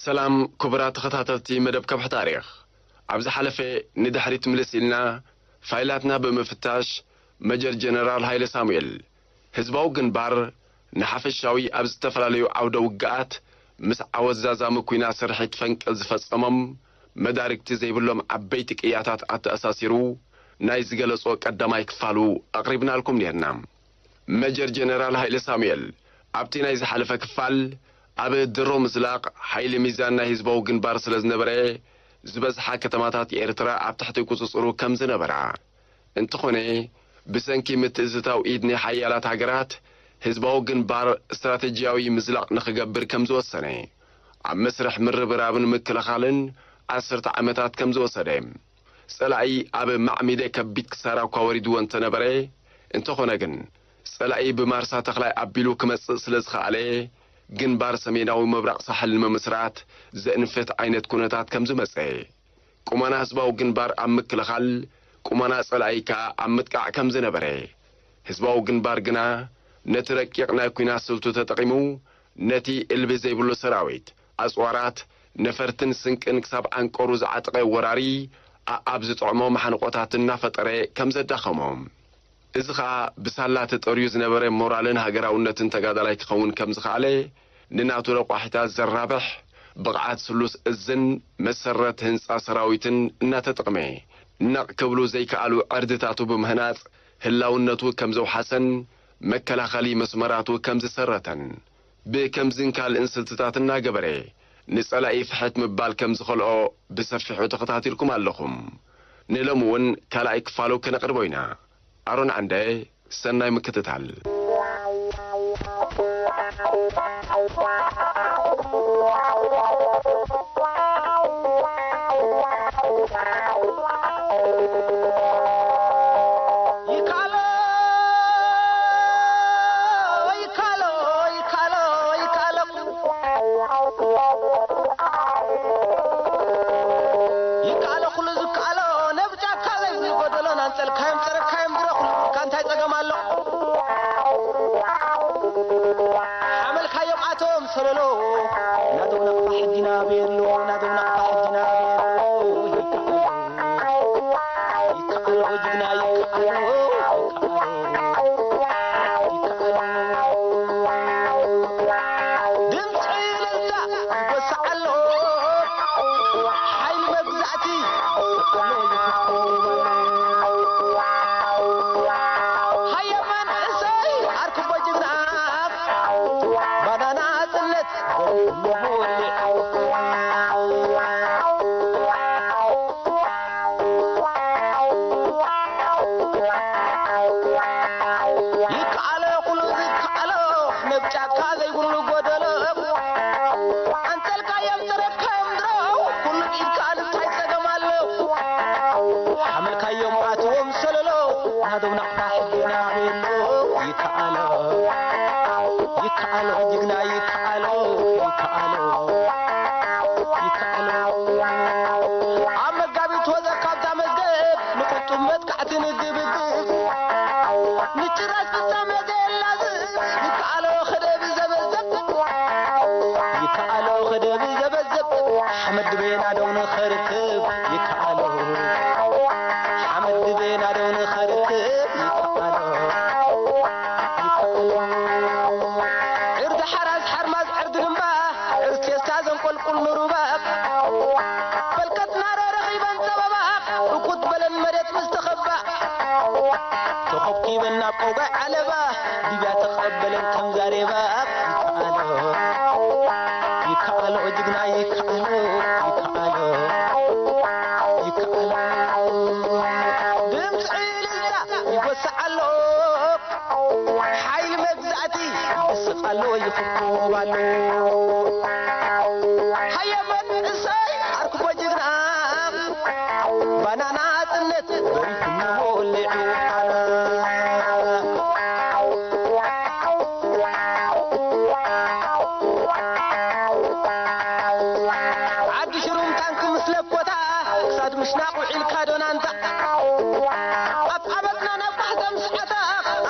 ሰላም ክቡራት ተኸታተልቲ መደብ ከብሒ ታሪኽ። ኣብ ዝሓለፈ ንድሕሪት ምልስ ኢልና ፋይላትና ብምፍታሽ፣ መጀር ጀነራል ሃይለ ሳሙኤል፣ ህዝባዊ ግንባር ንሓፈሻዊ ኣብ ዝተፈላለዩ ዓውደ ውግኣት ምስ ዓወት ዛዛሚ ኲናት ስርሒት ፈንቅል ዝፈጸሞም መዳርግቲ ዘይብሎም ዓበይቲ ቅያታት ኣተኣሳሲሩ ናይ ዝገለጾ ቀዳማይ ክፋሉ ኣቕሪብናልኩም ኔርና። መጀር ጀነራል ሃይለ ሳሙኤል ኣብቲ ናይ ዝሓለፈ ክፋል፣ ኣብ ድሮ ምዝላቕ ሓይሊ ሚዛን ናይ ህዝባዊ ግንባር ስለ ዝነበረ፣ ዝበዝሓ ከተማታት ኤርትራ ኣብ ትሕቲ ቁጽጽሩ ከም ዝነበራ፣ እንተኾነ፣ ብሰንኪ ምትእዝታው ኢድ ናይ ሓያላት ሃገራት፣ ህዝባዊ ግንባር ስትራተጂያዊ ምዝላቕ ንኽገብር ከም ዝወሰነ፣ ኣብ መስርሕ ምርብራብን ምክልኻልን ዓሰርተ ዓመታት ከም ዝወሰደ፣ ጸላኢ ኣብ ማዕሚደ ከቢድ ክሳራ እኳ ወሪድዎ እንተነበረ፣ እንተኾነ ግን፣ ጸላኢ ብማርሳ ተኽላይ ኣቢሉ ክመጽእ ስለ ዝኸኣለ፣ ግንባር ሰሜናዊ ምብራቕ ሳሕል ንምምስራት ዘእንፍት ዓይነት ኩነታት ከም ዝመጸ፣ ቁመና ህዝባዊ ግንባር ኣብ ምክልኻል፣ ቁመና ጸላኢ ከኣ ኣብ ምጥቃዕ ከም ዝነበረ፣ ህዝባዊ ግንባር ግና ነቲ ረቂቕ ናይ ኲናት ስልቱ ተጠቒሙ፣ ነቲ እልቢ ዘይብሉ ሰራዊት፣ ኣጽዋራት፣ ነፈርትን ስንቅን ክሳብ ዓንቀሩ ዝዓጠቐ ወራሪ፣ ኣኣብ ዝጥዕሞ ማሕንቆታት እናፈጠረ ከም ዘዳኸሞ፣ እዚ ኸኣ ብሳላ ተጠርዩ ዝነበረ ሞራልን ሃገራውነትን ተጋዳላይ ክኸውን ከም ዝኸኣለ፣ ንናቱ ረቋሒታት ዘራብሕ ብቕዓት ስሉስ እዝን መሰረት ህንጻ ሰራዊትን እናተጠቕመ፣ ነቕ ክብሉ ዘይከኣሉ ዕርድታቱ ብምህናጽ ህላውነቱ ከም ዘውሓሰን መከላኸሊ መስመራቱ ከም ዝሰረተን፣ ብከምዝን ካልእን ስልትታት እናገበረ ንጸላኢ ፍሕት ምባል ከም ዝኸልኦ ብሰፊሑ ተኸታቲልኩም ኣለኹም። ንሎሚ እውን ካልኣይ ክፋሉ ከነቕርቦ ኢና። ኣሮን ዓንደ፣ ሰናይ ምክትታል። ይካሎ፣ ይካሎ፣ ይካሎ፣ ይካሎ። ይካሎ ኩሉ ዝካሎ፣ ነብ ጫካ ዘይብሉ ጎደሎ፣ ናንጸልካዮም ጸረካዮም ድረኹ፣ ካንታይ ጸገም ኣሎ? ሓመልካዮም ኣቶም ሰለሎ፣ ናቶም ናቕፋ ሕጂ ናበይ ኣሎ? ናቶም ናቕፋ ሕጂ ናበይ ኣሎ? ይካሎ፣ ይካሎ፣ ጅግና ይካሎ፣ ይካሎ፣ ይካሎ። ድምፂ እልልታ ይጎስዕ ኣሎ፣ ሓይሊ መግዛእቲ ይፍቶ ኣሎ፣ ይፍቶ። ሃየ መንእሰይ ዓርኩቦ ጅግና፣ ባና ናጽነት ወሊዑ። ይከኣሎ ኩሉ ዝከኣሎ፣ ነብ ጫካ ዘይብሉ ጎደሎ። ኣንጸልካዮም፣ ጸረካዮም ድሮ፣ ኩሉ ኢድካ እንታይ ጸገም ኣሎ? ሓመልካዮም ኣትዎም ሰለሎ፣ ናቶም ናቕፋ ሕጊና ቤሎ። ይከኣሎ፣ ይከኣሎ፣ ጅግና ይከኣሎ፣ ይከኣሎ፣ ይከኣሎ። ኣብ መጋቢት ወዘ ካብታ መዝገብ ንቁጡብ መጥቃዕቲ ንግብግብ። ንጭራሽ ፍጻመ ዘየላዝብ፣ ይከኣሎ ከደብ ዘበዘብ። ይከኣሎ ከደብ ዘበዘብ። ሓመድ ድቤና ደው ንኸርክብ። ይከኣሎ። ሓመድ ድቤና ደው ንኸርክብ። ይከኣሎ። ይከኣሎ። ዕርዲ ሓራስ ሓርማዝ ዕርዲ ልምባ። ዕርዲ ቴስታ ዘንቆልቁል ንሩባ። በልቀትና ረኺበን ጸበባ። ርኩት በለን መሬት ምስ ተኸባ። ተኾብኪበን ናብ ቀውጋይ ዓለባ። ሊብያ ተቐበለን ከም ዛሬባ። ይከኣሎ፣ ይከኣሎ፣ ጅግና ይከኣሎ፣ ይከኣሎ፣ ይከኣሎ። ድምፂ እልልታ ይጎስዕ ኣሎ። ሓይሊ መግዛእቲ ይስቕ ኣሎ፣ ይኽብኮብ ኣሎ። ሃየ መንእሰይ ዓርኩቦ ጅግና፣ ባና ናጽነት በሪኹ ወሊዑ። ዓዲ ሽሩም ታንክ ምስ ለኮታ፣ ክሳድ ምሽናቕ ውዒልካ ዶ ናንታ? ኣፍዓበትና ናብ ቋሕተም ሰዓታ፣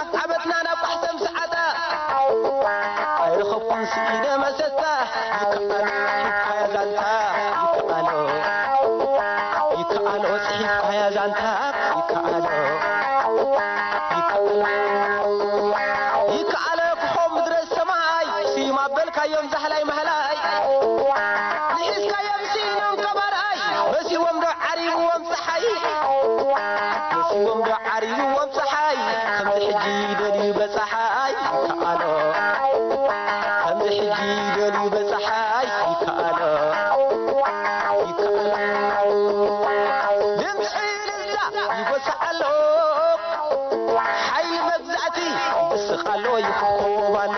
ኣፍዓበትና ናብ ቋሕተም ሰዓታ። ኣይረኸብኩን ስኢነ መሰታ፣ ይካ ዮም ዛሕላይ ማህላይ ንሒዝካዮም ሲኢኖም ከባርኣይ መሲዎም ዶ ዓሪብዎም ፀሓይ መሲዎም ዶ ዓሪብዎም ፀሓይ ከምዚ ሕጂ ይደልዩ በፀሓይ ይከኣሎ ከምዚ ሕጂ ይደልዩ በፀሓይ ይከኣሎ ይከኣሎ ድምፂ ልዛ ይጎስዓሎ ሓይሊ መግዛእቲ ይስቕ ኣሎ ይኹብ ኣሎ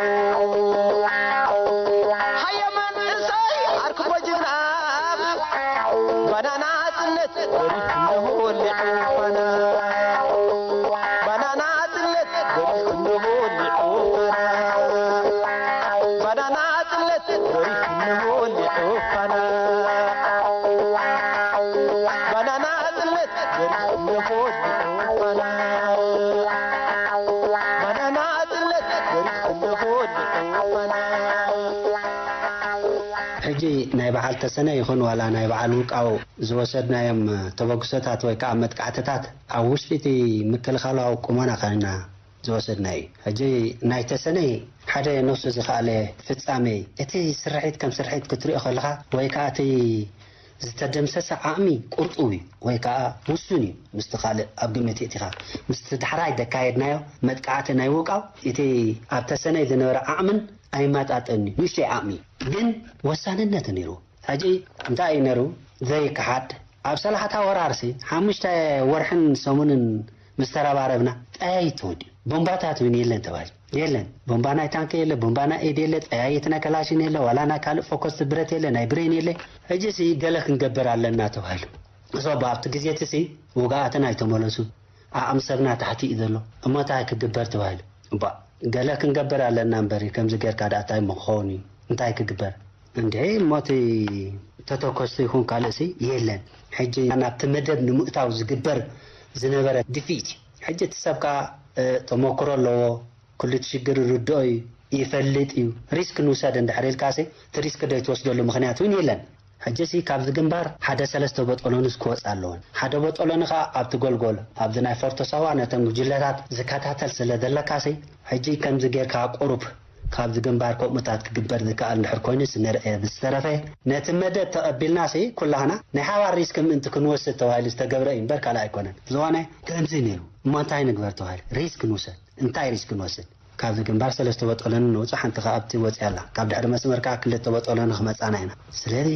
ሃየ መንእሰይ ዓርክቦ ጅግና ባናና ጽነት በሪፍ እነሆ ወሊዑ ባና ባናና ጽነት በሪፍ እነሆ ወሊዑ ባና ባናና ጽነት በሪፍ እነሆ ወሊዑ ባና ባናና ጽነት በሪፍ እነሆ ወሊዑ ባና ባናና ጽነት በሪፍ እነሆ ወሊዑ ባና ሕጂ ናይ በዓል ተሰነ ይኹን ዋላ ናይ በዓል ውቃው ዝወሰድናዮም ተበግሶታት ወይ ከዓ መጥቃዕትታት ኣብ ውሽጢ እቲ ምክልኻላዊ ቁመና ከና ዝወሰድና እዩ። ሕጂ ናይ ተሰነይ ሓደ ነፍሱ ዝኸኣለ ፍጻሜ እቲ ስርሒት ከም ስርሒት ክትሪኦ ከለኻ ወይ ከዓ እቲ ዝተደምሰሰ ዓቕሚ ቁርጡው እዩ ወይ ከዓ ውሱን እዩ ምስቲ ካልእ ኣብ ግምት እቲኻ ምስቲ ዳሕራይ ዘካየድናዮ መጥቃዕቲ ናይ ውቃው እቲ ኣብ ተሰነይ ዝነበረ ዓቕምን ኣይማጣጠን እዩ ንእሽተይ ዓቕሚ ግን ወሳንነት ነይሩ ሕጂ እንታይ እዩ ነሩ ዘይከሓድ ኣብ ሰላሕታ ወራርሲ ሓሙሽተ ወርሕን ሰሙንን ምስ ተረባረብና ጠያይት ተወዲኡ ቦምባታት እውን የለን ተባሂሉ የለን ቦምባ ናይ ታንክ የለ ቦምባ ናይ ኤድ የለ ጠያይት ናይ ከላሽን የለ ዋላ ናይ ካልእ ፎኮስቲ ብረት የለ ናይ ብሬን የለ ሕጂ ሲ ገለ ክንገብር ኣለና ተባሂሉ እዞ ኣብቲ ግዜ እቲ ሲ ውግኣትን ኣይተመለሱ ዓቕሚ ሰብና ታሕቲ እዩ ዘሎ እሞ እንታይ ክግበር ተባሂሉ እባ ገለ ክንገብር ኣለና እምበር ከምዚ ጌርካ ደኣ እንታይ ምክኸውን እዩ እንታይ ክግበር እንድዒ እሞ እቲ ተተኮስቲ ይኹን ካልእሲ የለን ሕጂ ናብቲ መደብ ንምእታው ዝግበር ዝነበረ ድፊት እዩ ሕጂ እቲ ሰብ ከዓ ተመክሮ ኣለዎ ኩሉ እቲ ሽግር ይርድኦ እዩ ይፈልጥ እዩ ሪስክ ንውሰድ እንድሕር ኢልካሲ እቲ ሪስክ ዶ ይትወስደሉ ምክንያት እውን የለን ሕጂሲ ካብዚ ግንባር ሓደ ሰለስተ በጦሎንስ ክወፃ ኣለወን ሓደ በጦሎኒ ከዓ ኣብቲ ጎልጎል ኣብዚ ናይ ፎርቶ ሳዋ ነተን ጉጅለታት ዝከታተል ስለ ዘለካሲ ሕጂ ከምዚ ጌርካ ቁሩብ ካብዚ ግንባር ከምኡታት ክግበር ዝከኣል እንድሕር ኮይኑስ ንርአ ብዝተረፈ ነቲ መደብ ተቐቢልናሲ ኩላህና ናይ ሓባር ሪስክ ምእንቲ ክንወስድ ተባሂሉ ዝተገብረ እዩ እምበር ካልእ ኣይኮነን ዝኾነ ከምዚ ነይሩ እሞ እንታይ ንግበር ተባሂሉ ሪስክ ንውሰድ እንታይ ሪስክ ንወስድ ካብዚ ግንባር ሰለስተ በጦለኒ ንውፃእ ሓንቲ ከኣ ኣብቲ ወፂኣ ኣላ ካብ ድሕሪ መስመር ከኣ ክልተ በጦለኒ ክመፃና ኢና ስለዚ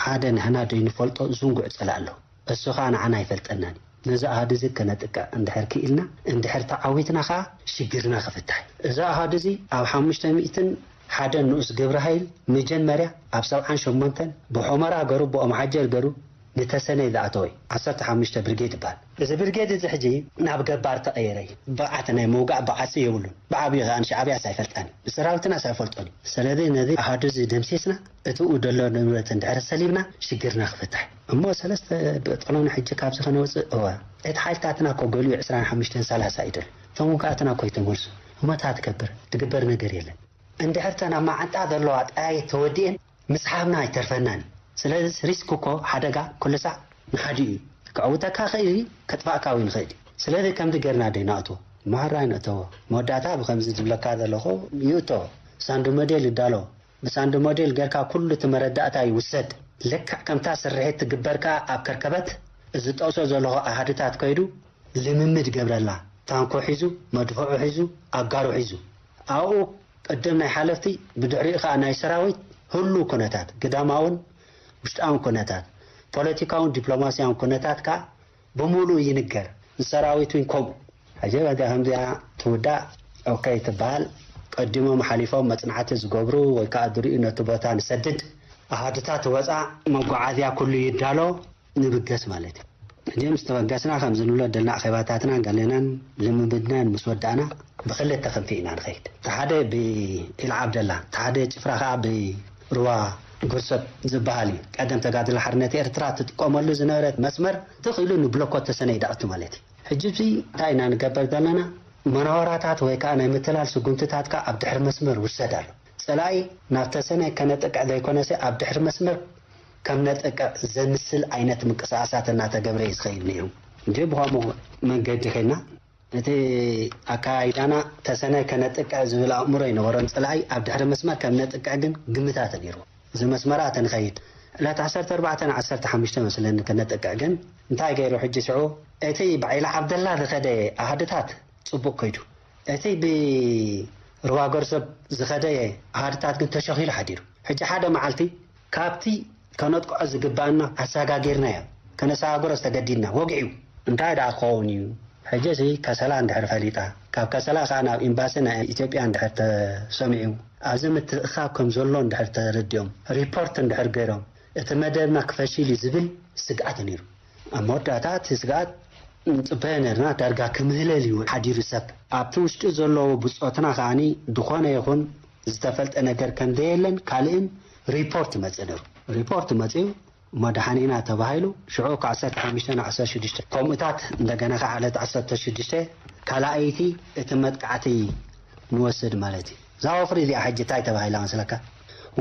ሓደ ንሕና ደይንፈልጦ ዝንጉዕ ፀላእ ኣሎ እሱ ከኣ ንዓና ኣይፈልጠናን እዩ ነዚ ኣሃዱ እዚ ከነጥቅዕ እንድሕር ክኢልና እንድሕር ተዓዊትና ከኣ ሽግርና ክፍታሕ እዩ እዚ ኣሃዱ እዚ ኣብ ሓሙሽተ ሚእትን ሓደን ንኡስ ግብረ ሃይል መጀመርያ ኣብ ሰብዓን ሸሞንተን ብሑመራ ገሩ ብኦም ሓጀር ገሩ ንተሰነይ ዝኣተወ እዩ ዓሰርተ ሓሙሽተ ብርጌድ ይበሃል። እዚ ብርጌድ እዚ ሕጂ ናብ ገባር ተቐየረ እዩ። ብቕዓት ናይ ምውጋእ ብቕዓትሲ የብሉን። ብዓብዩ ኸኣ ንሻዕብያስ ኣይፈልጣን እዩ። ንሰራዊትናስ ኣይፈልጦን እዩ። ስለዚ ነዚ ኣሃዱ እዚ ደምሲስና እቲኡ ዘሎ ንብረት እንድሕር ሰሊብና ሽግርና ክፍታሕ እዩ። እሞ ሰለስተ በጠሎኒ ሕጂ ካብዚ ከነውፅእ እወ እቲ ሓይልታትና እኮ ገሊኡ ዕስራን ሓሙሽተን ሰላሳ እዩ ደሎ። እቶም ውግኣትና እኮ ይተመልሱ። እሞ እንታይ ትገብር? ትግበር ነገር የለን። እንድሕር ተን ኣብ መዓንጣ ዘለዋ ጠያይት ተወዲኤን ምስሓብና ኣይተርፈናን እዩ። ስለዚ ሪስክ እኮ ሓደጋ ኩሉ ሳዕ ንሓዲኡ እዩ። ከዕውተካ ይኽእል እዩ፣ ከጥፋእካ እውን ይኽእል እዩ። ስለዚ ከምዚ ጌርና ዶ ይንኣትዎ? ማራ ይንእተዎ። መወዳእታ ብኸምዚ ዝብለካ ዘለኹ ይእቶ። ሳንዱ ሞዴል ይዳሎ። ብሳንዱ ሞዴል ጌርካ ኩሉ እቲ መረዳእታ ይውሰድ። ልክዕ ከምታ ስርሒት ትግበር ከኣ ኣብ ከርከበት እዚ ጠቕሶ ዘለኹ ኣሃዱታት ከይዱ ልምምድ ይገብረላ። ታንኩ ሒዙ፣ መድፍዑ ሒዙ፣ ኣጋሩ ሒዙ። ኣብኡ ቅድም ናይ ሓለፍቲ፣ ብድሕሪኡ ከኣ ናይ ሰራዊት ህሉው ኩነታት፣ ግዳማውን ውሽጣውን ኩነታት፣ ፖለቲካውን ዲፕሎማስያውን ኩነታት ከኣ ብምሉኡ ይንገር። ንሰራዊት እውን ከምኡ። ሕጂ በዚኣ ከምዚኣ ትውዳእ ኦኬ ትበሃል። ቀዲሞም ሓሊፎም መጽናዕቲ ዝገብሩ ወይ ከኣ ዝርእዩ ነቲ ቦታ ንሰድድ። ኣሃዱታት ወጻእ መጓዓዝያ ኩሉ ይዳሎ። ንብገስ ማለት እዩ። ሕጂ ምስ ተበገስና ከምዚ ንብሎ ደልና ኣኼባታትናን ገሌናን ልምምድናን ምስ ወዳእና ብክልተ ክንፊ ኢና ንኸይድ። እቲ ሓደ ብኢልዓብደላ፣ እቲ ሓደ ጭፍራ ከኣ ብሩባ ጉርሰብ ዝበሃል እዩ። ቀደም ተጋድሎ ሓርነት ኤርትራ ትጥቀመሉ ዝነበረት መስመር ትኽ ኢሉ ንብሎኮ ተሰነይ ደኣቱ ማለት እዩ። ሕጂ እዚ እንታይ ኢና ንገበር ዘለና? መናወራታት ወይ ከኣ ናይ ምትላል ስጉምትታት ከኣ ኣብ ድሕሪ መስመር ውሰድ ኣሎ። ጸላኢ ናብ ተሰነይ ከነጥቅዕ ዘይኮነሲ ኣብ ድሕሪ መስመር ከም ነጥቅዕ ዘምስል ዓይነት ምንቅስቓሳት እናተገብረ እዩ ዝኸይድ ነይሩ። እንጂ ብኸምኡ መንገዲ ኸድና እቲ ኣካይዳና ተሰነይ ከነጥቅዕ ዝብል ኣእምሮ ይነበሮን ጽላኢ ኣብ ድሕሪ መስመር ከም ነጥቅዕ ግን ግምታት ነይሩ። እዚ መስመራ ተንኸይድ ዕለት ዓሰርተ ኣርባዕተ ዓሰርተ ሓሙሽተ መስለኒ ከነጥቅዕ ግን እንታይ ገይሩ ሕጂ ሽዑ እቲ ብዓይሊ ዓብደላ ዝኸደ ኣሃድታት ጽቡቕ ከይዱ። እቲ ብርዋገር ሰብ ዝኸደ ኣሃድታት ግን ተሸኺሉ ሓዲሩ። ሕጂ ሓደ መዓልቲ ካብቲ ከነጥቅዖ ዝግባኣና ኣሰጋጊርናዮ። ከነሰጋግሮ ዝተገዲድና ወግዒ እዩ። እንታይ ደኣ ክኸውን እዩ? ሕጂ እዚ ከሰላ እንድሕር ፈሊጣ፣ ካብ ከሰላ ከኣ ናብ ኤምባሲ ናይ ኢትዮጵያ እንድሕር ተሰሚዑ፣ ኣብዚ ምትእኻብ ከም ዘሎ እንድሕር ተረዲኦም፣ ሪፖርት እንድሕር ገይሮም፣ እቲ መደብና ክፈሽል እዩ ዝብል ስግኣት ነይሩ። ኣብ መወዳእታ እቲ ስግኣት ንጽበዮ ነርና፣ ዳርጋ ክምህለል እዩ ሓዲሩ ሰብ። ኣብቲ ውሽጢ ዘለዉ ብጾትና ከኣ ዝኾነ ይኹን ዝተፈልጠ ነገር ከም ዘየለን ካልእን ሪፖርት መጽእ ነይሩ። ሪፖርት መጽኡ እሞ ደሓን ኢና ተባሂሉ። ሽዑ ካብ ዓሰርተ ሓሙሽተ ናብ ዓሰርተ ሽዱሽተ ከምኡታት እንደገና ከዓ ዕለት ዓሰርተ ሽዱሽተ ካልኣይቲ እቲ መጥቃዕቲ ንወስድ ማለት እዩ። እዛ ወፍሪ እዚኣ ሕጂ እንታይ ተባሂላ መስለካ?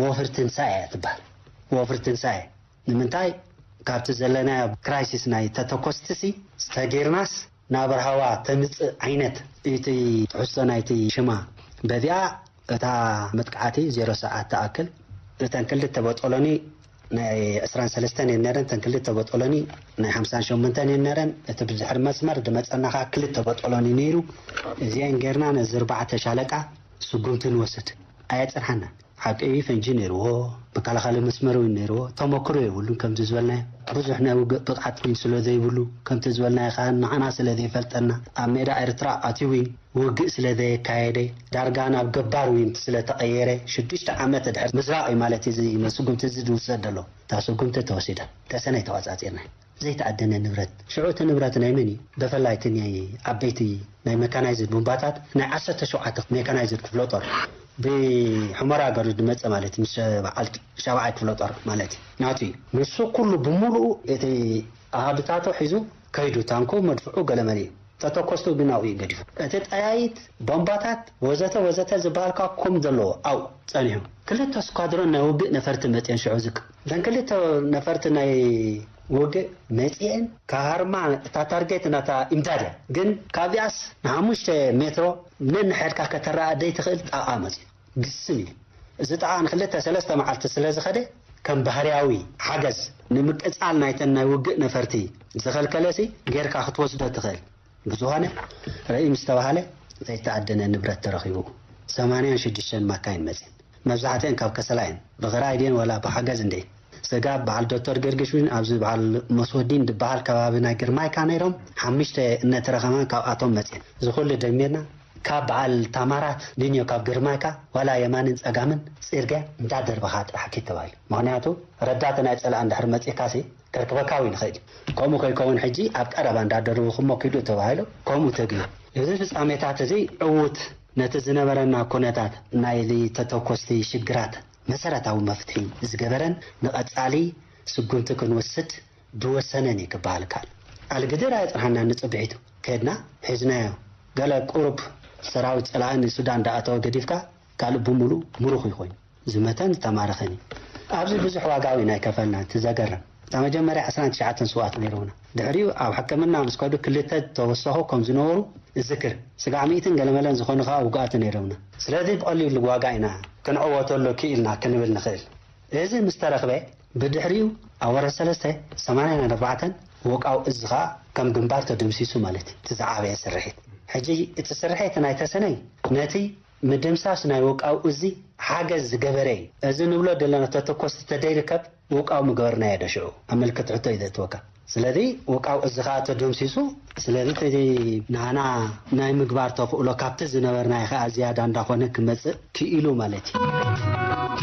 ወፍሪ ትንሳኤ እያ ትበሃል። ወፍሪ ትንሳኤ ንምንታይ? ካብቲ ዘለናዮ ክራይሲስ ናይ ተተኮስቲ ሲ ዝተጌርናስ ናብ ራህዋ ተምጽእ ዓይነት እቲ ትሕዝቶ ናይቲ ሽማ በዚኣ እታ መጥቃዕቲ ዜሮ ሰዓት ትኣክል እተን ክልተ በጦሎኒ ናይ ዕስራን ሰለስተን እየን ነረን፣ እተን ክልተ በጦሎኒ ናይ ሓምሳን ሸሞንተን እየን ነረን። እቲ ብድሕሪ መስመር ዝመጸና ኸኣ ክልተ በጦሎኒ ነይሩ። እዚአን ጌርና ነዚ ኣርባዕተ ሻለቃ ስጉምቲ ንወስድ። ኣየጽንሓናን። ሓቂ እዩ፣ ፈንጂ ነይርዎ፣ መከላኸሊ መስመር እውን ነይርዎ። ተመክሮ የብሉን። ከምቲ ዝበልናዮ ብዙሕ ናይ ውግእ ብቕዓት እውን ስለ ዘይብሉ፣ ከምቲ ዝበልናዮ ከዓ ንዓና ስለ ዘይፈልጠና፣ ኣብ ሜዳ ኤርትራ ኣትዩ እውን ውግእ ስለ ዘየካየደ፣ ዳርጋ ናብ ገባር እውን ስለ ተቐየረ፣ ሽዱሽተ ዓመት ድሕሪ ምዝራቕ እዩ ማለት እዩ እዚ ስጉምቲ እዚ ዝውሰድ ዘሎ። እታ ስጉምቲ ተወሲዳ፣ ተሰነይ ተቖጻጺርና። ዘይተኣደነ ንብረት። ሽዑ እቲ ንብረት ናይ መን እዩ? ብፍላይ እቲ ናይ ዓበይቲ ናይ ሜካናይዝድ ቡምባታት ናይ ዓሰርተ ሸውዓተ ሜካናይዝድ ክፍለ ጦር ብሑመራ ገሩ ዝመጸ ማለት እዩ። ምስ በዓል ሻብዓይ ክፍለ ጦር ማለት እዩ። ናቱ እዩ። ንሱ ኩሉ ብምሉኡ እቲ ኣሃዱታቱ ሒዙ ከይዱ፣ ታንኩ፣ መድፍዑ፣ ገለመለ እዩ። ተተኮስቱ ግን ኣብኡ እዩ ገዲፉ። እቲ ጠያይት፣ ቦምባታት፣ ወዘተ ወዘተ ዝበሃልካ ኮም ዘለዎ ኣብኡ ጸኒሑ። ክልተ ስኳድሮን ናይ ውግእ ነፈርቲ መጽየን ሽዑ ዝክ-፣ እተን ክልተ ነፈርቲ ናይ ውግእ መጽየን ካብ ሃርማ እታ ታርጌት ናታ ኢምዳድ እያ። ግን ካብዚኣስ ንሓሙሽተ ሜትሮ ነንሕድካ ከተረኣ ዘይትኽእል ጣቓ መጽዩ። ግስም እዩ። እዚ ጣቓ ንክልተ ሰለስተ መዓልቲ ስለ ዝኸደ ከም ባህርያዊ ሓገዝ ንምቅጻል ናይተን ናይ ውግእ ነፈርቲ ዝኸልከለሲ ጌርካ ክትወስዶ ትኽእል። ብዝኾነ ርእይ ምስ ተባህለ ዘይተኣደነ ንብረት ተረኺቡ። ሰማንያን ሽዱሽተን ማካይን መጽየን። መብዛሕትአን ካብ ከሰላ እየን። ብኽራይ ድየን ዋላ ብሓገዝ እንዴ? ስጋብ በዓል ዶክተር ገርግሽ እውን ኣብዚ በዓል መስወዲን ዝበሃል ከባቢ ናይ ግርማይካ ነይሮም። ሓሙሽተ እነተረኸማን ካብኣቶም መጽየን። እዚ ኩሉ ደሚርና ካብ በዓል ታማራት ድንዮ ካብ ግርማይካ ዋላ የማንን ጸጋምን ጽርግያ እንዳደርበኻ ጥራሕ ኪድ ተባሂሉ። ምኽንያቱ ረዳት ናይ ጸላእ እንድሕር መጺእካሲ ከርክበካ እውን ይኽእል እዩ። ከምኡ ከይከውን ሕጂ ኣብ ቀረባ እንዳደረብኹሞ ኪዱ ተባሂሉ ከምኡ ተገይሩ። እዚ ፍጻሜታት እዚ ዕዉት ነቲ ዝነበረና ኩነታት ናይ ተተኮስቲ ሽግራት መሰረታዊ መፍትሒ ዝገበረን ንቐጻሊ ስጉምቲ ክንወስድ ዝወሰነን እዩ ክበሃል ይከኣል። ኣልግድር ኣየጽንሓናን። ንጽብሒቱ ከድና ሒዝናዮ። ገለ ቁሩብ ሰራዊት ጸላኢ ንሱዳን እንዳኣተወ ገዲፍካ ካልእ ብምሉእ ምሩኽ እዩ ኮይኑ። ዝመተን ዝተማረኸን እዩ። ኣብዚ ብዙሕ ዋጋ ኢና ኣይከፈልናን። እቲ ዘገርም እታ መጀመርያ ዕስራን ትሽዓተን ስውኣት ነይሮምና። ድሕሪኡ ኣብ ሕክምና ምስ ከዱ ክልተ ተወሰኹ ከም ዝነበሩ እዝክር። ስጋዕ ሚእትን ገለመለን ዝኾኑ ከኣ ውጉኣት ነይሮምና። ስለዚ ብቐሊሉ ዋጋ ኢና ክንዕወተሉ ክኢልና ክንብል ንኽእል። እዚ ምስ ተረኽበ ብድሕሪኡ ኣብ ወርሒ ሰለስተ ሰማንያን ኣርባዕተን ውቃው እዚ ኸኣ ከም ግንባር ተደምሲሱ ማለት እዩ። እቲ ዝዓበየ ስርሒት። ሕጂ እቲ ስርሒት ናይ ተሰነይ ነቲ ምድምሳስ ናይ ውቃው እዚ ሓገዝ ዝገበረ እዩ። እዚ ንብሎ ዘለና ተተኮስቲ ተደይርከብ ውቃው ምገበርናዮ ዶ ሽዑ? ኣብ ምልክት ሕቶ እዩ ዘእትወካ። ስለዚ ውቃው እዚ ኸኣ ተደምሲሱ፣ ስለዚ እቲ ናና ናይ ምግባር ተኽእሎ ካብቲ ዝነበርናዮ ኸኣ ዝያዳ እንዳኾነ ክመጽእ ክኢሉ ማለት እዩ።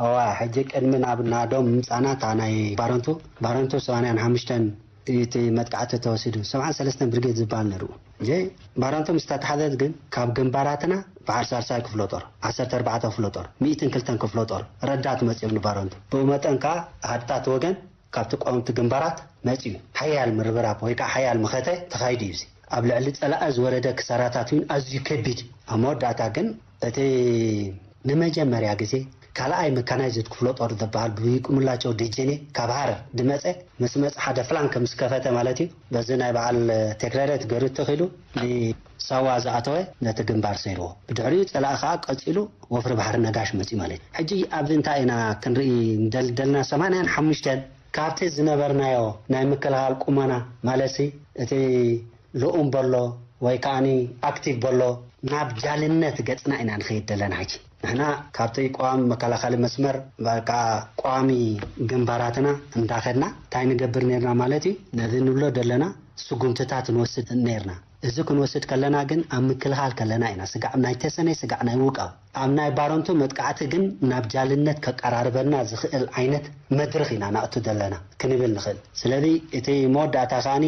እዋ፣ ሕጂ ቅድሚ ናብ ናዶም ምምጻና፣ እታ ናይ ባረንቱ፣ ባረንቱ ሰማንያን ሓሙሽተን እቲ መጥቃዕቲ ተወሲዱ፣ ሰብዓን ሰለስተን ብርጌድ ዝበሃል ነይሩ። ሕጂ ባረንቱ ምስ ተታሕዘት ግን፣ ካብ ግንባራትና በዓል ሳልሳይ ክፍለ ጦር፣ ዓሰርተ ኣርባዕተ ክፍለ ጦር፣ ሚእትን ክልተን ክፍለ ጦር ረዳት መጺኦም ንባረንቱ። ብኡ መጠን ከኣ ሃድታት ወገን ካብቲ ቀወምቲ ግንባራት መጺኡ። ሓያል ምርብራብ ወይ ከኣ ሓያል መኸተ ተኻይዱ እዩ። እዚ ኣብ ልዕሊ ጸላኢ ዝወረደ ክሳራታት እውን ኣዝዩ ከቢድ እዩ። ኣብ መወዳእታ ግን እቲ ንመጀመርያ ግዜ ካልኣይ መካናይዝድ ክፍለ ጦር ዝበሃል ብይቁምላቸው ደጀኔ ካብ ሃረር ድመጸ ምስ መጸ ሓደ ፍላንክ ምስ ከፈተ ማለት እዩ። በዚ ናይ በዓል ቴክረረ ትገርት ተኺሉ ንሳዋ ዝኣተወ ነቲ ግንባር ሰይርዎ። ብድሕሪኡ ጸላኢ ከኣ ቀጺሉ ወፍሪ ባሕሪ ነጋሽ መጺኡ ማለት እዩ። ሕጂ ኣብዚ እንታይ ኢና ክንርኢ ንደሊ ደልና? ሰማንያን ሓሙሽተን ካብቲ ዝነበርናዮ ናይ ምክልኻል ቁመና ማለትሲ እቲ ልኡም በሎ ወይ ከኣኒ ኣክቲቭ በሎ ናብ ጃልነት ገጽና ኢና ንኸይድ ዘለና። ሕጂ ንሕና ካብቲ ቀዋሚ መከላኸሊ መስመር፣ በቃ ቀዋሚ ግንባራትና እንዳኸድና እንታይ ንገብር ነርና ማለት እዩ? ነዚ ንብሎ ዘለና ስጉምትታት ንወስድ ነርና። እዚ ክንወስድ ከለና ግን ኣብ ምክልኻል ከለና ኢና። ስጋዕ ናይ ተሰነይ ስጋዕ ናይ ውቃው ኣብ ናይ ባረንቱ መጥቃዕቲ ግን ናብ ጃልነት ከቀራርበና ዝኽእል ዓይነት መድረኽ ኢና ናእቱ ዘለና ክንብል ንኽእል። ስለዚ እቲ መወዳእታ ከኣኒ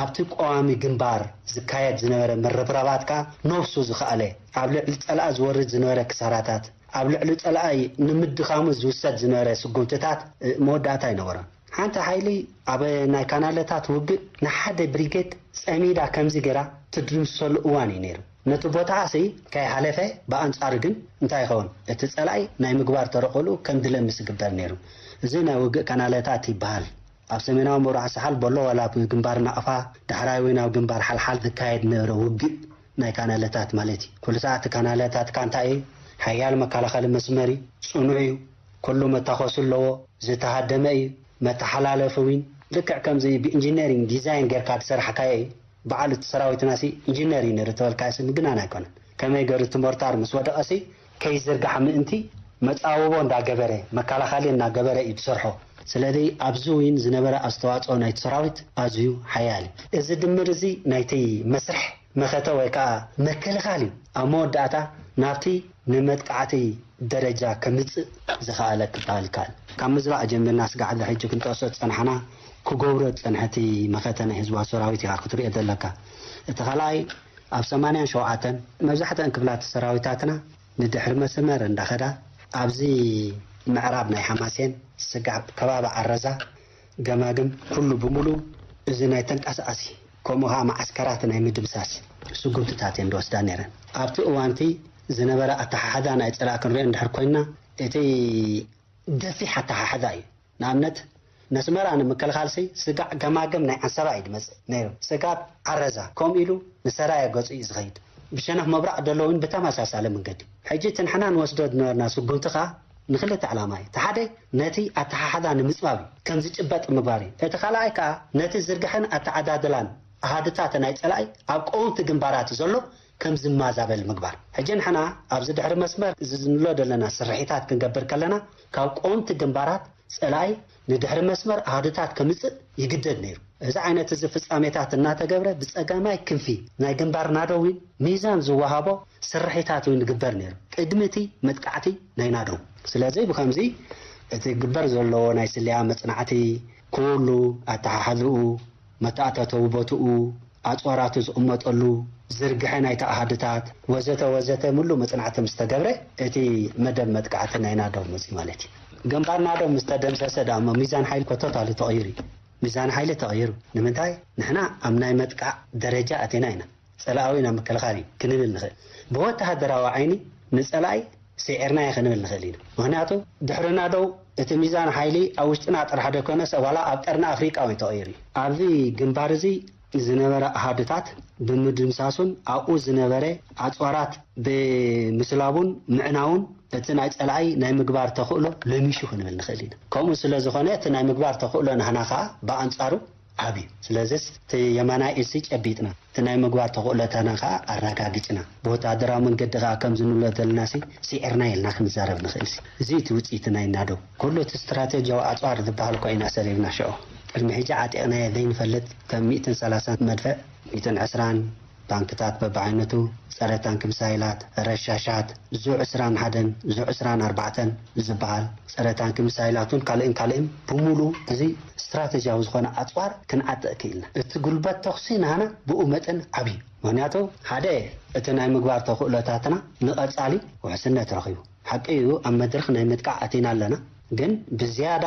ኣብቲ ቀዋሚ ግንባር ዝካየድ ዝነበረ ምርብራባት ከኣ ነብሱ ዝኸኣለ ኣብ ልዕሊ ጸላኢ ዝወርድ ዝነበረ ክሳራታት፣ ኣብ ልዕሊ ጸላኢ ንምድኻሙ ዝውሰድ ዝነበረ ስጉምትታት፣ እ፣ መወዳእታ ኣይነበሮን። ሓንቲ ሓይሊ ኣብ ናይ ካናለታት ውግእ ንሓደ ብሪጌድ ጸሚዳ ከምዚ ገይራ ትድምሰሉ እዋን እዩ ነይሩ። ነቲ ቦታኣሲ ከይሓለፈ፣ ብኣንጻሩ ግን እንታይ ይኸውን? እቲ ጸላኢ ናይ ምግባር ተረኸሉ ከም ድለምስ ይግበር ነይሩ። እዚ ናይ ውግእ ካናለታት ይበሃል። ኣብ ሰሜናዊ ምብራቕ ሳሓል በሎ ዋላ ኣብ ግንባር ናቕፋ፣ ዳሕራይ እውን ኣብ ግንባር ሓልሓል ዝካየድ ነበረ ውግእ ናይ ካናለታት ማለት እዩ። ኩሉ ሰዓት ካናለታት ካንታ እዩ፣ ሓያል መከላኸሊ መስመር እዩ፣ ጽኑዕ እዩ፣ ኩሉ መታኾሲ ኣለዎ፣ ዝተሃደመ እዩ፣ መተሓላለፊ እውን ልክዕ ከምዚ ብኢንጂነሪንግ ዲዛይን ጌርካ ዝሰራሕካዮ እዩ። በዓል እቲ ሰራዊትና ሲ ኢንጂነር እዩ ነይሩ ተበልካ ስም ግናን ኣይኮነን። ከመይ ገይሩ እቲ ሞርታር ምስ ወደቐ ሲ ከይዝርጋሕ ምእንቲ መጻውቦ እንዳገበረ፣ መከላኸሊ እናገበረ እዩ ዝሰርሖ። ስለዚ ኣብዚ እውን ዝነበረ ኣስተዋጽኦ ናይቲ ሰራዊት ኣዝዩ ሓያል እዩ። እዚ ድምር እዚ ናይቲ መስርሕ መኸተ ወይ ከዓ ምክልኻል እዩ። ኣብ መወዳእታ ናብቲ ንመጥቃዕቲ ደረጃ ከምጽእ ዝኸኣለ ክበሃል ይከኣል። ካብ ምዝባዕ ጀሚርና ስጋዕ ሕዚ ሕጂ ክንጠቕሶ ዝጸናሕና ክገብሮ ዝጸንሐ እቲ መኸተ ናይ ህዝባዊ ሰራዊት ኢኻ ክትሪኦ ዘለካ። እቲ ካልኣይ ኣብ ሰማንያን ሸውዓተን መብዛሕትአን ክፍላት ሰራዊታትና ንድሕሪ መስመር እንዳኸዳ ኣብዚ ምዕራብ ናይ ሓማሴን ስጋዕ ከባቢ ዓረዛ ገማግም ኩሉ ብምሉ እዚ ናይ ተንቀሳቓሲ ከምኡ ኸዓ መዓስከራት ናይ ምድምሳስ ስጉምትታት እየን ዝወስዳ ነይረን። ኣብቲ እዋንቲ ዝነበረ ኣተሓሕዛ ናይ ጸላእ ክንሪኦ እንድሕር ኮይንና እቲ ገፊሕ ኣተሓሕዛ እዩ። ንኣብነት ነስመራ ንምክልኻልሲ ስጋዕ ገማግም ናይ ዓንሰባ እዩ ዝመጽእ ነይሩ። ስጋብ ዓረዛ ከምኡ ኢሉ ንሰራየ ገጹ እዩ ዝኸይድ። ብሸነኽ ምብራቕ ዘሎ እውን ብተመሳሳሊ መንገዲ። ሕጂ እቲ ንሕና ንወስዶ ዝነበርና ስጉምቲ ኸኣ ንኽልተ ዕላማ እዩ። እቲ ሓደ ነቲ ኣተሓሕዛ ንምጽባብ እዩ፣ ከም ዝጭበጥ ምግባር እዩ። እቲ ካልኣይ ከኣ ነቲ ዝርግሐን ኣተዓዳድላን ኣሃዱታት ናይ ጸላኢ ኣብ ቀወምቲ ግንባራት ዘሎ ከም ዝማዛበል ምግባር። ሕጂ ንሕና ኣብዚ ድሕሪ መስመር እዚ ዝንብሎ ዘለና ስርሒታት ክንገብር ከለና ካብ ቀወምቲ ግንባራት ጸላኢ ንድሕሪ መስመር ኣሃዱታት ከምጽእ ይግደድ ነይሩ። እዚ ዓይነት እዚ ፍጻሜታት እናተገብረ፣ ብጸጋማይ ክንፊ ናይ ግንባር ናደው እውን ሚዛን ዝወሃቦ ስርሒታት እውን ይግበር ነይሩ፣ ቅድሚ እቲ መጥቃዕቲ ናይ ናደው። ስለዚ ብኸምዚ እቲ ግበር ዘለዎ ናይ ስለያ መጽናዕቲ፣ ኩሉ ኣተሓሕዝኡ፣ መተኣታተዊ ቦትኡ፣ ኣጽዋራቱ ዝቕመጠሉ፣ ዝርግሐ ናይቲ ኣሃድታት፣ ወዘተ ወዘተ፣ ምሉእ መጽናዕቲ ምስ ተገብረ፣ እቲ መደብ መጥቃዕቲ ናይ ናደው መጺኡ ማለት እዩ። ግንባር ናደው ምስ ተደምሰሰ ደኣ እሞ፣ ሚዛን ሓይሊ ኮቶታሊ ተቐይሩ እዩ። ሚዛን ሓይሊ ተቐይሩ። ንምንታይ? ንሕና ኣብ ናይ መጥቃዕ ደረጃ ኣቲና ኢና። ጸላኣዊ ናብ ምክልኻል እዩ ክንብል ንኽእል። ብወተሃደራዊ ዓይኒ ንጸላኢ ስዒርናዮ ክንብል ንኽእል ኢና። ምኽንያቱ፣ ድሕሪ ናደው እቲ ሚዛን ሓይሊ ኣብ ውሽጥና ጥራሕ ደይኮነስ፣ ዋላ ኣብ ቀርኒ ኣፍሪቃ እውን ተቐይሩ እዩ። ኣብዚ ግንባር እዚ ዝነበረ ኣሃዱታት ብምድምሳሱን ኣብኡ ዝነበረ ኣጽዋራት ብምስላቡን ምዕናውን፣ እቲ ናይ ጸላኢ ናይ ምግባር ተኽእሎ ለሚሹ ክንብል ንኽእል ኢና። ከምኡ ስለ ዝኾነ፣ እቲ ናይ ምግባር ተኽእሎ ናህና ከኣ ብኣንጻሩ ዓብዩ። ስለዚስ እቲ የማናይ ኢድሲ ጨቢጥና፣ እቲ ናይ ምግባር ተኽእሎታና ከኣ ኣረጋጊጽና፣ ብወተሃደራዊ መንገዲ ከኣ ከምዚ ንብሎ ዘለናሲ ስዒርና ኢልና ክንዛረብ ንኽእልሲ። እዚ እቲ ውጽኢት ናይ ናደው። ኩሉ እቲ ስትራቴጂያዊ ኣጽዋር ዝበሃል እኮ ኢና ሰሪርና ሽዑ። ቅድሚ ሕጂ ዓጢቕናዮ ዘይንፈልጥ ከም ሚእትን ሰላሳን መድፍዕ፣ ሚእትን ዕስራን ታንክታት በብዓይነቱ፣ ጸረ ታንክ ሚሳይላት፣ ረሻሻት፣ ዙ ዕስራን ሓደን ዙ ዕስራን ኣርባዕተን ዝበሃል ጸረ ታንክ ሚሳይላቱን ካልእን ካልእን ብምሉ እዚ ስትራቴጂያዊ ዝኾነ ኣጽዋር ክንዓጥቕ ክኢልና። እቲ ጉልበት ተኹሲ ናህና ብኡ መጠን ዓብዩ። ምኽንያቱ ሓደ እቲ ናይ ምግባር ተኽእሎታትና ንቐጻሊ ውሕስነት ረኺቡ። ሓቂ እዩ ኣብ መድረኽ ናይ ምጥቃዕ ኣቲና ኣለና፣ ግን ብዝያዳ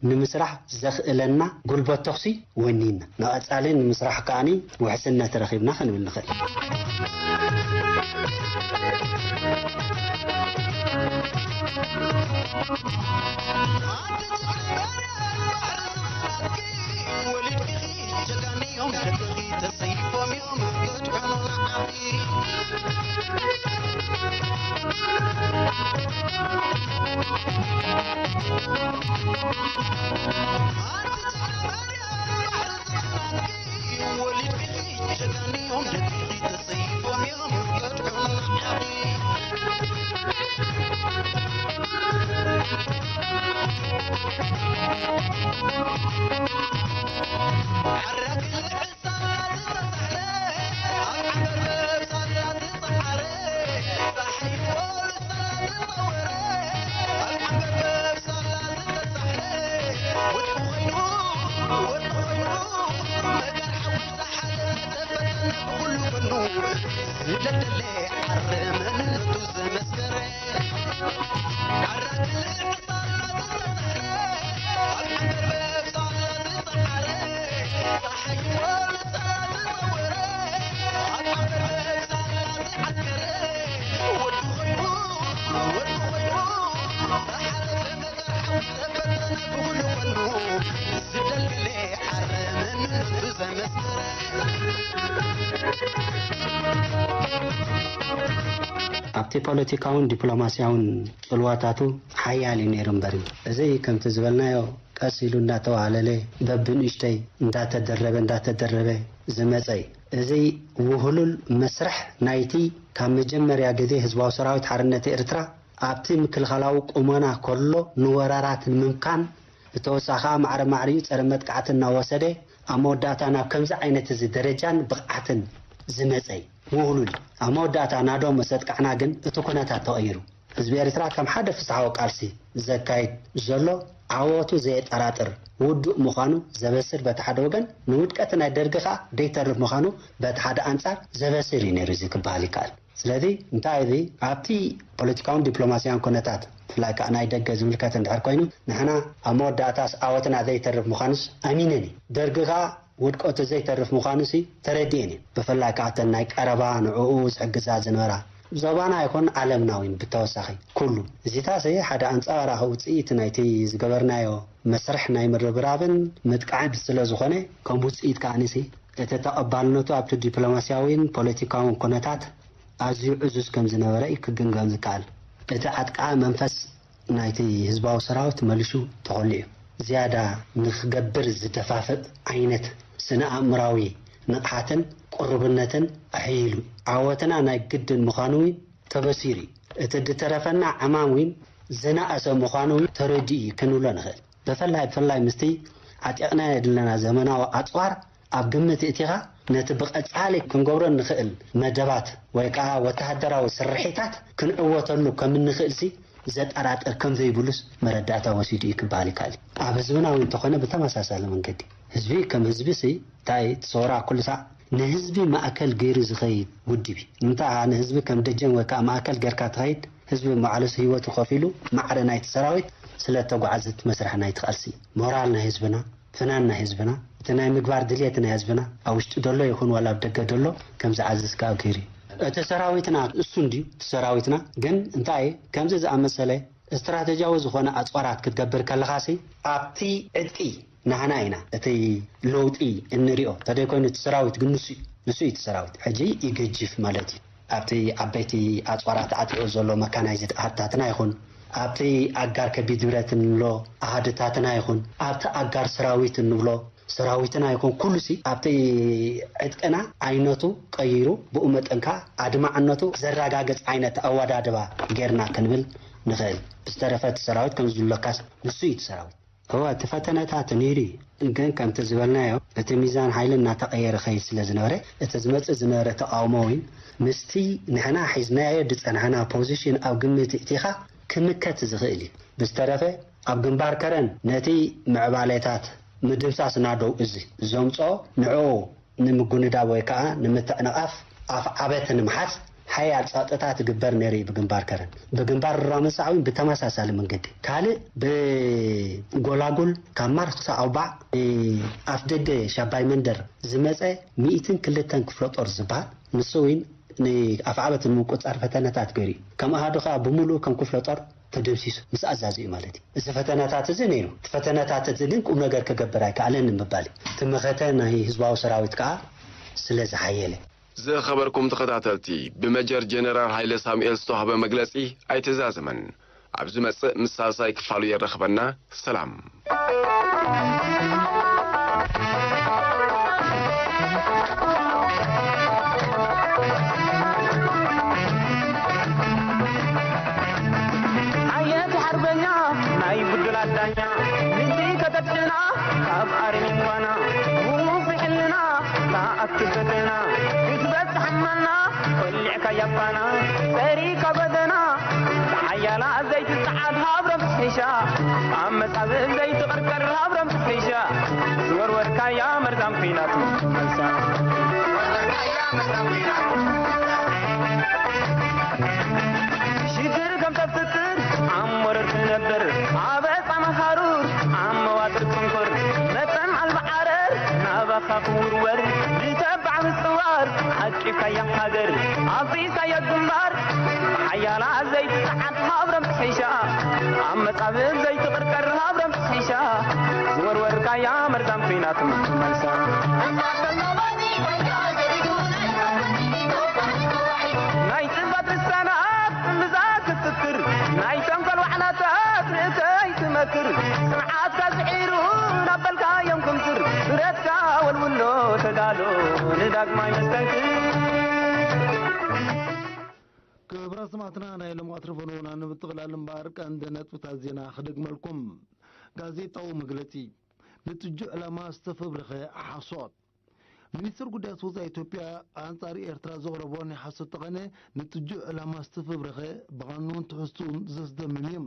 ንምስራሕ ዘኽእለና ጉልበት ተኹሲ ወኒንና፣ ንቐጻሊ ንምስራሕ ከኣኒ ውሕስነት ረኺብና ክንብል ንኽእል። ኣብቲ ፖለቲካውን ዲፕሎማስያውን ጽልዋታቱ ሓያል እዩ ነይሩ እምበር፣ እዚ ከምቲ ዝበልናዮ ቀስ ኢሉ እንዳተዋህለለ፣ በብንእሽተይ እንዳተደረበ እንዳተደረበ ዝመጸ እዩ። እዚ ውህሉል መስርሕ ናይቲ ካብ መጀመርያ ግዜ ህዝባዊ ሰራዊት ሓርነት ኤርትራ ኣብቲ ምክልኻላዊ ቁመና ከሎ ንወራራት ንምምካን፣ ብተወሳኺ ከኣ ማዕረ ማዕሪኡ ጸረ መጥቃዕቲ እናወሰደ ኣብ መወዳእታ ናብ ከምዚ ዓይነት እዚ ደረጃን ብቕዓትን ዝመጸ እዩ። ውህሉል እዩ። ኣብ መወዳእታ ናዶ ምስ ኣጥቃዕና ግን እቲ ኩነታት ተቐይሩ። ህዝቢ ኤርትራ ከም ሓደ ፍትሓዊ ቃልሲ ዘካይድ ዘሎ ዓወቱ ዘየጠራጥር ውዱእ ምዃኑ ዘበስር በቲ ሓደ ወገን፣ ንውድቀት ናይ ደርጊ ከኣ ደይተርፍ ምዃኑ በቲ ሓደ ኣንጻር ዘበስር እዩ ነይሩ እዚ ክበሃል ይከኣል። ስለዚ እንታይ እዚ ኣብቲ ፖለቲካውን ዲፕሎማስያውን ኩነታት ብፍላይ ከኣ ናይ ደገ ዝምልከት እንድሕር ኮይኑ፣ ንሕና ኣብ መወዳእታስ ዓወትና ዘይተርፍ ምዃኑስ ኣሚነን እየ። ደርጊ ከኣ ውድቀቱ ዘይተርፍ ምዃኑሲ ተረዲኤን እየ። ብፍላይ ከኣ እተን ናይ ቀረባ ንዕኡ ዝሕግዛ ዝነበራ ዞባና ይኹን ዓለምና እውን ብተወሳኺ ኩሉ እዚታሲ ሓደ ኣንጻባራኺ ውጽኢት ናይቲ ዝገበርናዮ መስርሕ ናይ ምርብራብን ምጥቃዕን ስለ ዝኾነ፣ ከም ውጽኢት ከኣኒሲ እቲ ተቐባልነቱ ኣብቲ ዲፕሎማስያዊን ፖለቲካውን ኩነታት ኣዝዩ ዕዙዝ ከም ዝነበረ እዩ ክግምገም ዝከኣል። እቲ ዓጥቃ መንፈስ ናይቲ ህዝባዊ ሰራዊት መሊሱ ተኾሊዑ፣ ዝያዳ ንኽገብር ዝደፋፍእ ዓይነት ስነ ኣእምራዊ ንቕሓትን ቅሩብነትን ኣሕይሉ፣ ዓወትና ናይ ግድን ምዃኑ እውን ተበሲሩ እዩ። እቲ ድተረፈና ዕማም እውን ዝነኣሰ ምዃኑ እውን ተረዲኡ እዩ ክንብሎ ንኽእል። ብፍላይ ብፍላይ ምስቲ ዓጢቕናዮ ዘለና ዘመናዊ ኣጽዋር ኣብ ግምት እቲኻ፣ ነቲ ብቐጻሊ ክንገብሮ እንኽእል መደባት ወይ ከኣ ወተሃደራዊ ስርሒታት ክንዕወተሉ ከም እንኽእልሲ ዘጠራጥር ከም ዘይብሉስ መረዳእታ ወሲዱ እዩ ክበሃል ይከኣል እዩ። ኣብ ህዝብና እውን እንተኾነ ብተመሳሳሊ መንገዲ ህዝቢ ከም ህዝቢ ሲ እንታይ እቲ ሰውራ ኩሉ ሳዕ ንህዝቢ ማእከል ገይሩ ዝኸይድ ውድብ እዩ። ንምንታይ ንህዝቢ ከም ደጀን ወይ ከዓ ማእከል ጌርካ ትኸይድ? ህዝቢ መዓለሱ ህይወቱ ከፊሉ ማዕረ ናይቲ ሰራዊት ስለ ተጓዓዘ እቲ መስርሕ ናይቲ ቃልሲ ሞራል ናይ ህዝብና፣ ፍናን ናይ ህዝብና፣ እቲ ናይ ምግባር ድልየት ናይ ህዝብና ኣብ ውሽጢ ደሎ ይኹን ዋላ ኣብ ደገ ደሎ ከም ዝዓዝዝ ከዓ ገይሩ እዩ። እቲ ሰራዊትና እሱ እንድዩ እቲ ሰራዊትና ግን እንታይ ከምዚ ዝኣመሰለ ስትራተጂያዊ ዝኾነ ኣፅዋራት ክትገብር ከለኻሲ ኣብቲ ዕጥቂ ናህና ኢና እቲ ለውጢ እንሪኦ። ተደይኮይኑ እቲ ሰራዊት ግን ንሱ እዩ። ንሱ እዩ እቲ ሰራዊት። ሕጂ ይገጅፍ ማለት እዩ። ኣብቲ ዓበይቲ ኣፅዋራት ዓጢቑ ዘሎ መካናይዝድ ኣሃድታትና ይኹን ኣብቲ ኣጋር ከቢድ ብረት እንብሎ ኣሃድታትና ይኹን ኣብቲ ኣጋር ሰራዊት እንብሎ ሰራዊትና ይኹን ኩሉሲ ኣብቲ ዕጥቅና ዓይነቱ ቀይሩ ብኡ መጠን ከዓ ኣድማዕነቱ ዘረጋግፅ ዓይነት ኣወዳድባ ጌርና ክንብል ንኽእል። ብዝተረፈ እቲ ሰራዊት ከም ዝብለካስ ንሱ እዩ እቲ ሰራዊት። እወ እቲ ፈተነታት ነይሩ እዩ። ግን ከምቲ ዝበልናዮ እቲ ሚዛን ሓይሊ እናተቐየረ ኸይድ ስለ ዝነበረ እቲ ዝመፅእ ዝነበረ ተቃውሞ እውን ምስቲ ንሕና ሒዝናዮ ዝፀናሕና ፖዚሽን ኣብ ግምት እቲኻ ክምከት ዝኽእል እዩ። ብዝተረፈ ኣብ ግንባር ከረን ነቲ ምዕባሌታት ምድምሳስ ናደው እዚ ዘምፅኦ ንዕኡ ንምጉንዳብ ወይ ከዓ ንምትዕንቓፍ ኣፍ ዓበት ንምሓዝ ሓያል ፀቕጥታት ይግበር ነይሩ እዩ ብግንባር ከረን። ብግንባር ራመንሳዕ እውን ብተመሳሳሊ መንገዲ ካልእ ብጎላጉል ካብ ማር ክሳብ ኣውባዕ ኣፍ ደገ ሻባይ መንደር ዝመፀ ሚእትን ክልተን ክፍለ ጦር ዝበሃል ንሱ እውን ንኣፍ ዓበት ንምቁፃር ፈተነታት ገይሩ እዩ። ከም ኣሃዱ ከዓ ብምሉኡ ከም ክፍለ ጦር ተደምሲሱ ምስ ኣዛዚኡ ማለት እዩ። እዚ ፈተነታት እዚ ነይሩ። እቲ ፈተነታት እዚ ግን ቁም ነገር ክገብር ኣይከኣለን ንምባል እዩ። እቲ መኸተ ናይ ህዝባዊ ሰራዊት ከዓ ስለ ዝሓየለ። ዝኸበርኩም ተኸታተልቲ፣ ብመጀር ጀነራል ሃይለ ሳሙኤል ዝተዋህበ መግለጺ ኣይተዛዘመን። ኣብ ዝመጽእ ምስ ሳልሳይ ክፋሉ የራኽበና። ሰላም። ሓየት ሓርበኛ ናይ ብዱላት ዳኛ፣ ንግዲ ከተድሕና ካብ ኣርሚን ጓና፣ ውፉይ ሕልና ተኣክብ ፈተና፣ ክትበጽሕ እማና፣ ቆሊዕካ ያባና፣ ጸሪካ በደና፣ ብሓያላ ዘይትጸዓድ ሃብሮም ትሕሻ፣ ኣብ መጻብብ ዘይትቕርቀር ሃብሮም ትሕሻ፣ ዝወርወርካያ መርዛም ኲናት መልሳ። ሽግር ከም ተፍጥር ኣብ መረር ትነብር፣ ኣብ ጻማ ሃሩር ኣብ መዋጥር ጽንኩር፣ መጠን ኣልባ ዓረር ናባኻ ክውርወር፣ ዝተባዕ ምጽዋር ዓቂብካያ ሃገር፣ ኣፍሪስካያ ግንባር፣ ሓያላ ዘይትሰዓብ ሃብሮም ትሒሻ፣ ኣብ መጻብብ ዘይትቕርቀር ሃብሮም ትሒሻ፣ ዝወርወርካያ መርዛም ኲናት መልሳ። ናይ ጽልባት ልሳናት ጥምዛ ክትስክር፣ ናይ ተንኮል ዋዕላታት ርእሰይ ትመክር፣ ጽንዓትካ ስዒሩ ናብ በልካዮም ክምስር፣ ብረትካ ወልውሎ ተጋሎ ንዳግማይ መስተንክር። ክቡራት ሰማዕትና፣ ናይ ሎማት ርፈኖና ንምጥቕላል እምበኣር ቀንዲ ነጥብታት ዜና ክደግመልኩም። ጋዜጣዊ መግለጺ። ንጥጁ ዕላማ ዝተፈብረኸ ሓሶት። ሚኒስትር ጉዳያት ወጻኢ ኢትዮጵያ ኣንጻር ኤርትራ ዘቕረቦ ናይ ሓሶት ጠቐነ ንጥጁ ዕላማ ዝተፈብረኸ ብቐንኡን ትሕዝትኡን ዘስደምም እዩ።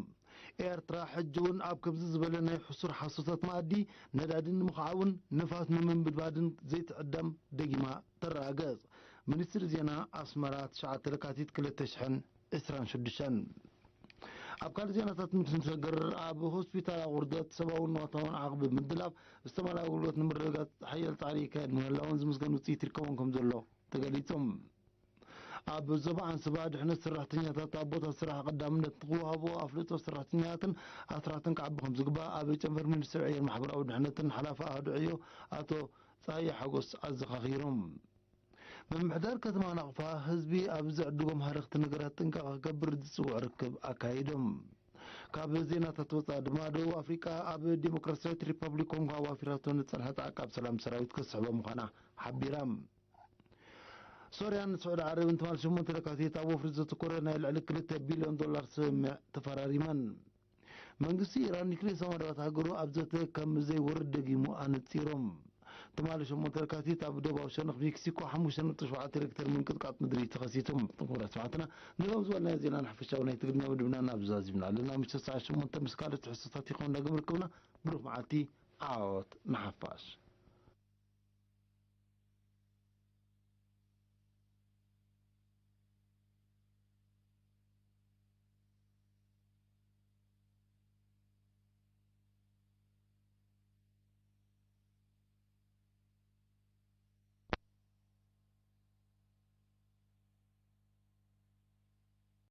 ኤርትራ ሕጂ እውን ኣብ ከምዚ ዝበለ ናይ ሕሱር ሓሶታት መኣዲ ነዳዲ ንምኽዓውን ንፋስ ንምንብድባድን ዘይትዕደም ደጊማ ተረጋገጽ። ሚኒስትሪ ዜና ኣስመራ ትሽዓተ ለካቲት ክልተ ሽሕን ዕስራን ሽዱሽተን። ኣብ ካልእ ዜናታት ምድሪ ንሰግር። ኣብ ሆስፒታል ኣቑርደት ሰብኣውን ንዋታውን ዓቕቢ ብምድላብ ዝተመልኣ ኣገልግሎት ንምርግጋጽ ሓያል ጻዕሪ ይካየድ ምህላውን ዝምስገን ውጽኢት ይርከቦም ከም ዘሎ ተገሊጹ። ኣብ ዞባ ዓንስባ ድሕነት ሰራሕተኛታት ኣብ ቦታ ስራሕ ቀዳምነት ንክወሃቦ ኣፍልጦ ሰራሕተኛታትን ኣስራሕትን ክዓቢ ከም ዝግባእ ኣብ ጨንፈር ሚኒስትሪ ዕየር ማሕበራዊ ድሕነትን ሓላፊ ኣሃዱ ዕዮ ኣቶ ጸሃየ ሓጎስ ኣዘኻኺሮም። ምምሕዳር ከተማ ናቕፋ ህዝቢ ኣብ ዝዕድጎም ሃረኽቲ ነገራት ጥንቃቐ ክገብር ዝጽውዕ ርክብ ኣካይዶም። ካብ ዜናታት ወጻኢ ድማ ደቡብ ኣፍሪቃ ኣብ ዲሞክራሲያዊት ሪፐብሊክ ኮንጎ ኣዋፊራቶ ንጸንሐት ዓቃብ ሰላም ሰራዊት ከስሕቦ ምዃና ሓቢራ። ሶርያን ስዑዲ ዓረብን ትማል ሸሞንተ ለካቲት ኣብ ወፍሪ ዘተኮረ ናይ ልዕሊ ክልተ ቢልዮን ዶላር ስምምዕ ተፈራሪመን። መንግስቲ ኢራን ኒክሌር ሰማዳባት ሃገሩ ኣብ ዘተ ከም ዘይወርድ ደጊሙ ኣነጺሮም። ትማሊ ሸሞንተ ለካቲት ኣብ ደቡባዊ ሸነኽ ሜክሲኮ ሓሙሽተ ነጥቢ ሸውዓተ ሬክተር ምንቅጥቃጥ ምድሪ ተኸሲቶም። ክቡራት ሰማዕትና፣ ነዞም ዝበልናዮ ዜና ንሓፈሻዊ ናይ ትግርኛ መደብና ናብ ዛዚምና ኣለና። ምሸት ሰዓት ሸሞንተ ምስ ካልእ ትሕዝቶታት ይኸውን ዳግም ርክብና። ብሩኽ መዓልቲ፣ ዓወት ንሓፋሽ።